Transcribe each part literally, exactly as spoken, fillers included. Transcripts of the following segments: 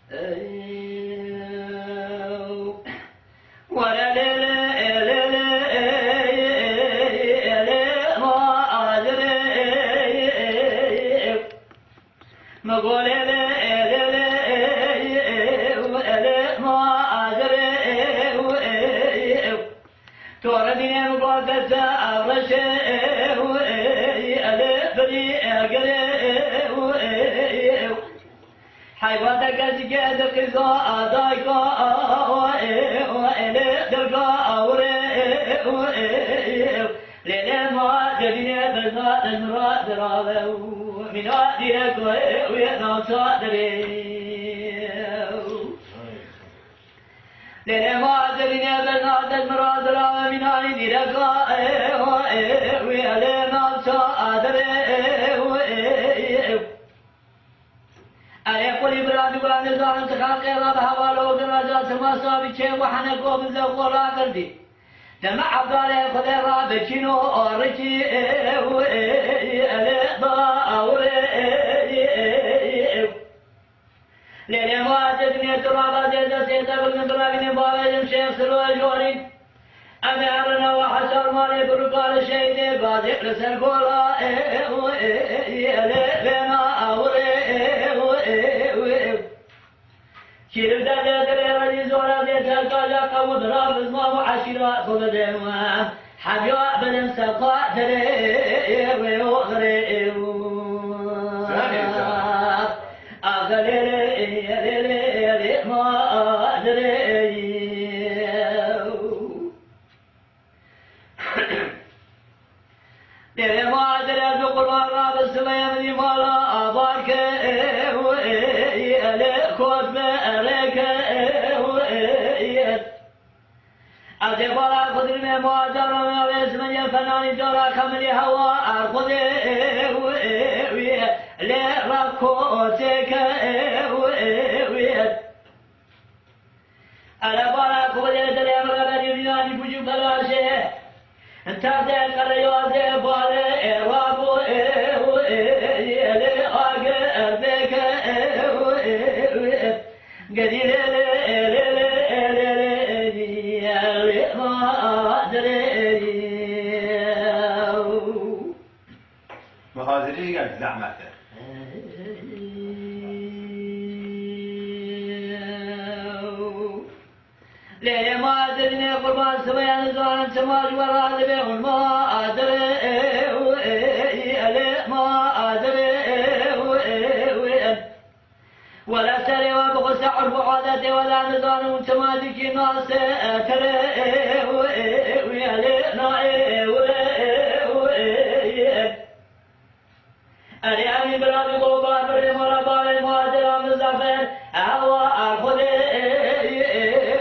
Were lê lê, lê lê, lê ma azirê, mi go lê lê, lê lê, lê ma azirê. Torê dînê mi go deste avreşê, elê birî egirê. Heyvata kesî ke di qiza adayka, elê dirga awirê. Lê lê ma cedînê bezna dezmira dirave û mîna dîreko wê navça dirê. Lê lê ma cedînê bezna dezmira dirave mîna dîreka wê lê navça dirê. Erê qulî bira dûra nizanim ti xelqê ra bi hewalo giraja sima sabî çê û heneko bi zewqo ra girdî. Deme evdalê Xwedê ra bi çîno orikî elê da awirê. Lê lê ma ez ê dinê tu rabazê destê te bigrim birevînim bavêjim şêx silo jorîn. Em ê herine we hesar malê birûkarê şehîdê gazê li ser gola ê û ê ê lê vêna awirê ê û ê û ê. Şîrîv derdê dilê rejî zora zê terka ya qewim ra bizma û eşîra xwe bidê we. Hevya bilim sefa dilê wê û xirê û. Axelê lê lê lê lê ma dirê. Dere ma dere bi qurban ra bi simeyem di mala abar ke. Elê kot be ereke. Ez ê bala Xwedê me muacara me wê zimenê fenanî cara kamilî hewa er Xwedê wî lê ra kotê ke wî. Ele bala Xwedê dilê min re berî vînanî bucû belaşê. Tevde qereyazê bale ê rabo ê û ê ê lê age erbeke ê û ê û ê. Gedî lê lê ê lê lê ê lê lê ê lê ma dirê. Muhazirî gelek zehmet e. Lê ma dinê qurban sibayan zan çima ji we re dibe hûn ma adirê ê û ê ê lê ma adirê ê û ê û ê. Were serê we bixwise urf û adetê we de nizanim çima dikî nasê tirê ê û ê û ê lê na ê û ê û ê. Erê emî bira bi gobar birê mala barê muhacira min zafer ewa a Xwedê ê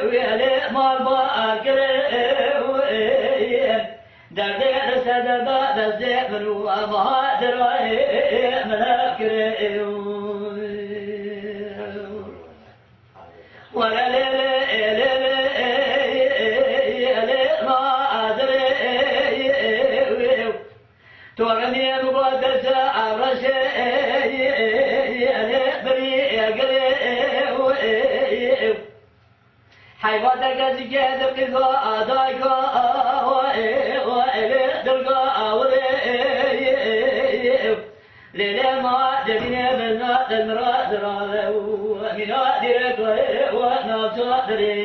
û ê lê mal ba a kirê ê û ê. Derdê li ser derda destê min û muhacira ê min kirê û. Were lê lê ê lê lê ê ê ê lê ma adirê ê ê ê. Torê dînê min go deste avreşê ê ê ê lê birî ê girê ê û ê ê. Heyvata kesî ke di qiza adayka ê ê lê dirga awirê ê ê ê. Lê lê ma cedînê bezna dezmira dirave û mîna dîrê ku ê û navça dirê.